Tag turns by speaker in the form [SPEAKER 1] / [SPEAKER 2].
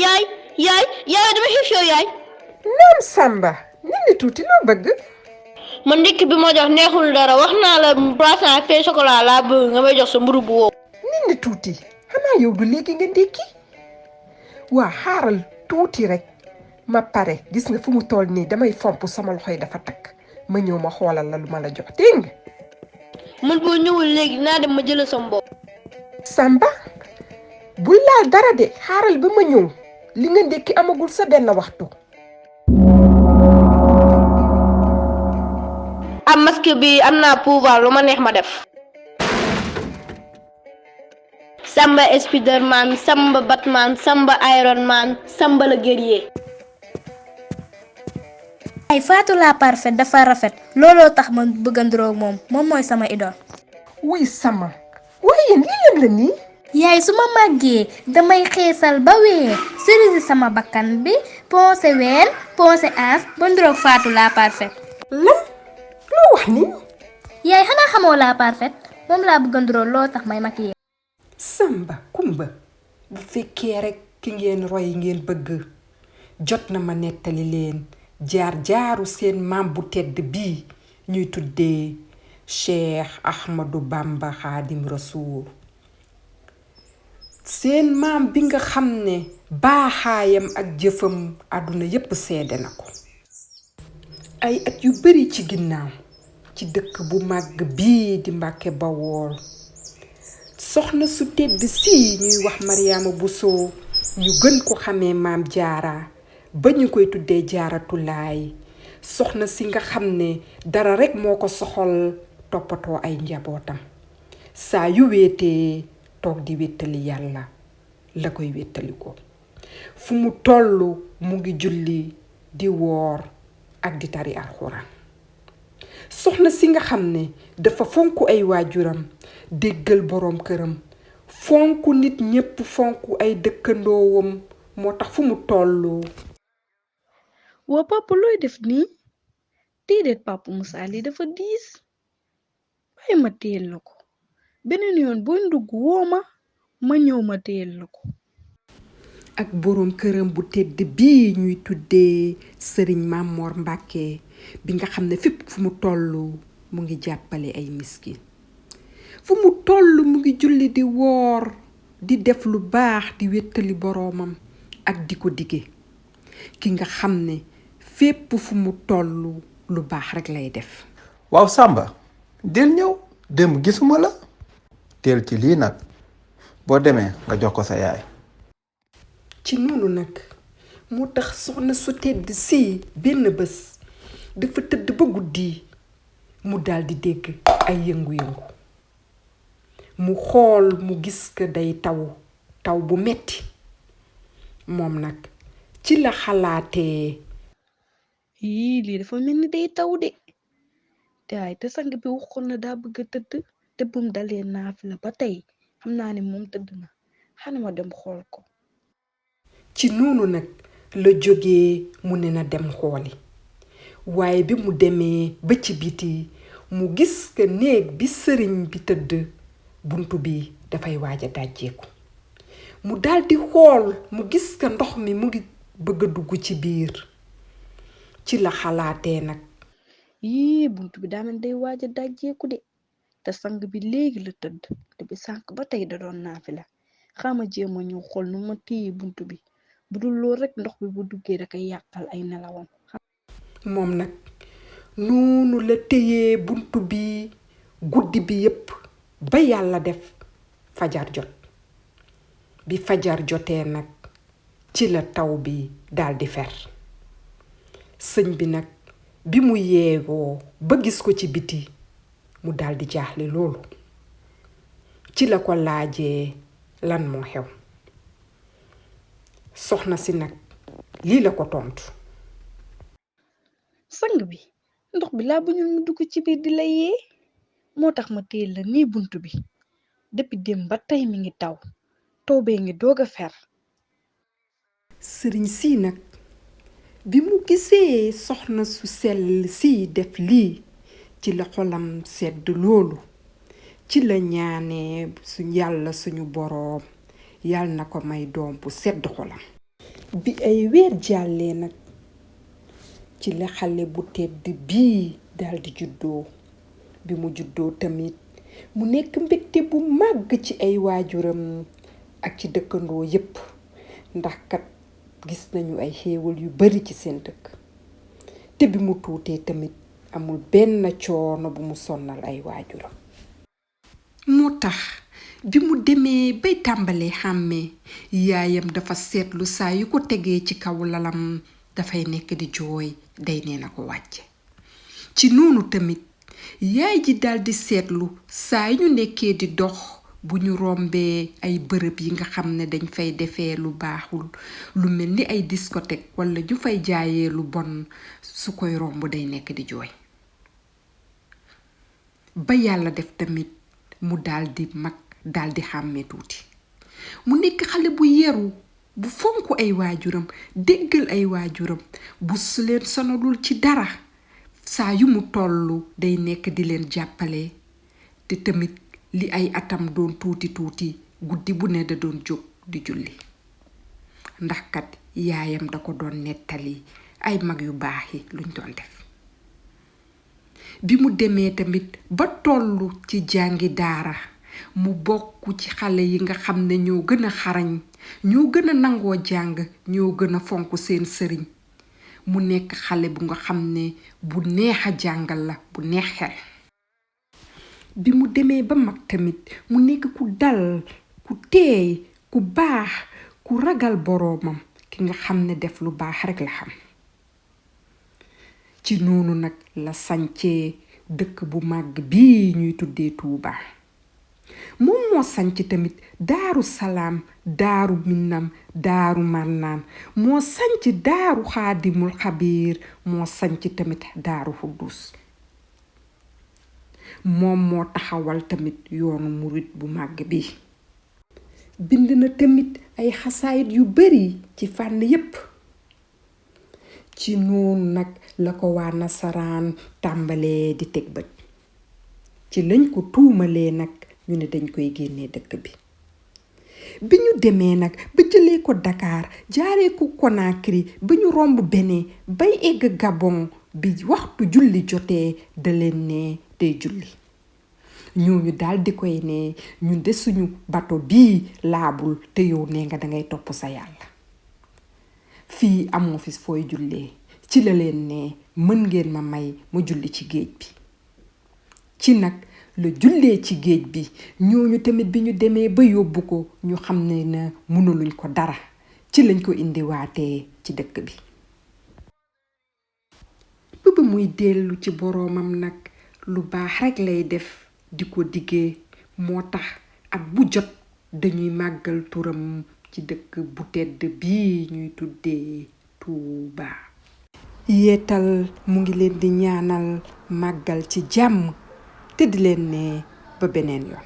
[SPEAKER 1] yaay yaay dama xiif yow yaay.
[SPEAKER 2] naam Samba nit ñi tuuti loo bëgg.
[SPEAKER 1] man ndekki bi ma jox neexul dara wax naa la croissant ak pain chocolat laa bëgg nga may jox sa mburu bu wow.
[SPEAKER 2] nit ñi tuuti xanaa yow du léegi nga ndékki waa xaaral tuuti rek ma pare gis nga fu mu toll nii damay fomp sama loxo yi dafa takk ma ñëw ma xoolal la lu ma la jox dégg nga.
[SPEAKER 1] man boo ñëwul léegi naa dem ma jëlee sama bopp.
[SPEAKER 2] Samba bul laal dara de xaaral ba ma ñëw li nga ndékki amagul sa benn waxtu.
[SPEAKER 1] am masque bi am naa pouvoir lu ma neex ma def. Samba Spiderman, Samba Batman, Samba Iron Man, Samba le guerrier.
[SPEAKER 3] ay Fatou la parfaite dafa rafet looloo tax man bëgg ndroog moom mooy sama idole.
[SPEAKER 2] wuy sama waaye lii lan la nii.
[SPEAKER 3] yaay su ma màggee damay xeesal ba weer cerise sama bakkan bi ponce ween ponce as ba ndroog Fatou la parfaite.
[SPEAKER 2] lan loo wax nii.
[SPEAKER 3] yaay xanaa xamoo la parfaite moom laa bëgg ndroog loo tax may maquillé.
[SPEAKER 2] Samba Kumba bu fekkee rek ki ngeen roy ngeen bëgg jot na ma nettali leen jaar-jaaru seen maam bu tedd bii ñuy tuddee Cheikh Ahmadou Bamba Xaadim Rasuul seen maam bi nga xam ne baaxaayam ak jëfam àdduna yépp seede na ko ay at yu bari ci ginnaaw ci dëkk bu màgg bii di Mbàkke Bawool soxna su tedd si ñuy wax Mariama Bousso ñu gën ko xamee maam jaara ba ñu koy tuddee jaaratulaay soxna si nga xam ne dara rekk moo ko soxal toppatoo ay njabootam saa yu wéetee toog di wéttali yàlla la koy wéttali ko fu mu tollu mu ngi julli di woor ak di tari alxuraan soxna si nga xam ne dafa fonk ay waajuram déggal boroom këram fonk nit ñépp fonk ay dëkkandoowam moo tax fu mu tollu.
[SPEAKER 4] waa papa looy def nii déedéet papa Moussa lii dafa diis bàyyi ma téyel la ko beneen yoon boo ndugg woo ma ñëw ma téyel la ko.
[SPEAKER 2] ak boroom këram bu tedd bii ñuy tuddee sëriñ Mamor Mbàkke bi nga xam ne fépp fu mu tollu mu ngi jàppale ay miskin fu mu tollu mu ngi julli di woor di def lu baax di wéttali boroomam ak di ko dige ki nga xam ne fépp fu mu tollu lu baax rekk lay def.
[SPEAKER 5] waaw Samba del ñëw dem gisuma la teel ci lii nag boo demee nga jox ko sa yaay.
[SPEAKER 2] ci noonu nag moo tax soxna su tedd si benn bés dafa tëdd ba guddi mu daldi dégg ay yëngu-yëngu mu xool mu gis ko day taw bu metti moom nag ci la xalaatee
[SPEAKER 4] lii dafa mel ni day taw de te sang bi waxoon na daa bëgg a tëdd te bum dalee naafila ba tey xam naa ne moom tëdd na xana ma dem xool ko.
[SPEAKER 2] ci noonu nag la jógee mu ne na dem xooli waaye bi mu demee ba ci biti mu gis ka néeg bi sëriñ bi tëdd buntu bi dafay waaja dajjeeku mu daldi xool mu gis ka ndox mi mu ngi bëgg a dugg ci biir ci la xalaatee nag
[SPEAKER 4] buntu bi daa mel day waaja dajjeeku de te sang bi léegi la tëdd te bi sànq ba tey da doon naafila xama jéema ñëw xool nu ma téye buntu bi bu dul loolu rekk ndox bi bu duggee da koy yàqal ay nelawam.
[SPEAKER 2] moom nag noonu la téyee buntu bi guddi bi yépp ba yàlla def fajar jot bi fajar jotee nag ci la taw bi daldi fer sëñ bi nag bi mu yeewoo ba gis ko ci biti mu daldi jaaxle loolu ci la ko laajee lan moo xew soxna si nag lii la ko tontu.
[SPEAKER 4] sang bi ndox bi laa bañul mu dugg ci biir di la yee moo tax ma téye la nii buntu bi depuis dem ba tey mi ngi taw bee ngi doog a fer.
[SPEAKER 2] sëriñ si nag bi mu gisee soxna su sell si def lii ci la xolam sedd loolu ci la ñaanee yàlla suñu boroom yàlla na ko may doom bu sedd xolam bi ay weer jàllee nag ci la xale bu tedd bii daldi juddoo. bi mu juddoo tamit mu nekk mbégte bu màgg ci ay waajuram ak ci dëkkandoo yépp ndax kat gis nañu ay xéewal yu bari ci seen dëkk te bi mu tuutee tamit amul benn coono bu mu sonnal ay waajuram. moo tax bi mu demee bay tàmbalee xàmmee yaayam dafa seetlu saa yu ko tegee ci kaw lalam dafay nekk di jooy day nee na ko wàcce. ci noonu tamit yaay ji daldi seetlu saa yu nekkee di dox bu ñu rombee ay bërëb yi nga xam ne dañ fay defee lu baaxul lu mel ni ay discothèque walla ñu fay jaayee lu bon su koy romb day nekk di jooy. ba yàlla def tamit mu daldi mag daldi xàmmee tuuti mu nekk xale bu yeru bu fonk ay waajuram déggal ay waajuram bu su leen sonalul ci dara saa yu mu tollu day nekk di leen jàppale te tamit li ay atam doon tuuti tuuti guddi bu ne da doon jóg di julli ndax kat yaayam da ko doon nettali ay mag yu baax yi luñ doon def. bi mu demee tamit ba tollu ci jàngi daara mu bokk ci xale yi nga xam ne ñoo gën a xarañ ñoo gën a nangoo jàng ñoo gën a fonk seen sëriñ mu nekk xale bu nga xam ne bu neex a jàngal la bu neex xel. bi mu demee ba mag tamit mu nekk ku dal ku teey ku baax ku ragal boroomam ki nga xam ne def lu baax rekk la xam. ci noonu nag la sañcee dëkk bu màgg bii ñuy tuddee Tuuba moom moo sañc tamit Daaru Salaam Daaru Minam Daaru Marnaan moo sañc Daaru Xaadimul Xabiir moo sañc tamit Daaru Xuddus moom moo taxawal tamit yoonu murit bu màgg bi. bind na tamit ay xasaayit yu bari ci fànn yépp. ci noonu nag la ko waa nasaraan tàmbalee di teg bët ci lañ ko tuumalee nag ñu ne dañ koy génnee dëkk bi. bi ñu demee nag ba jëlee ko Dakar jaaree ko Conakry ba ñu romb Bénin bay egg Gabon bi waxtu julli jotee da leen ne tey julli ñooñu daal di koy ne ñun de suñu bato bii laabul te yow nee nga dangay topp sa yàlla fii amoo fi fooy jullee. ci la leen ne mën ngeen ma may ma julli ci géej bi. ci nag la jullee ci géej bi ñooñu tamit bi ñu demee ba yóbbu ko ñu xam ne na mënuluñ ko dara ci lañ ko indiwaatee ci dëkk bi. ba muy dellu ci boroomam nag lu baax rekk lay def di ko diggee moo tax at bu jot dañuy màggal turam ci dëkk bu tedd bii ñuy tuddee Tuuba. Yeetal mu ngi leen di ñaanal màggal ci jàmm te di leen ne ba beneen yoon.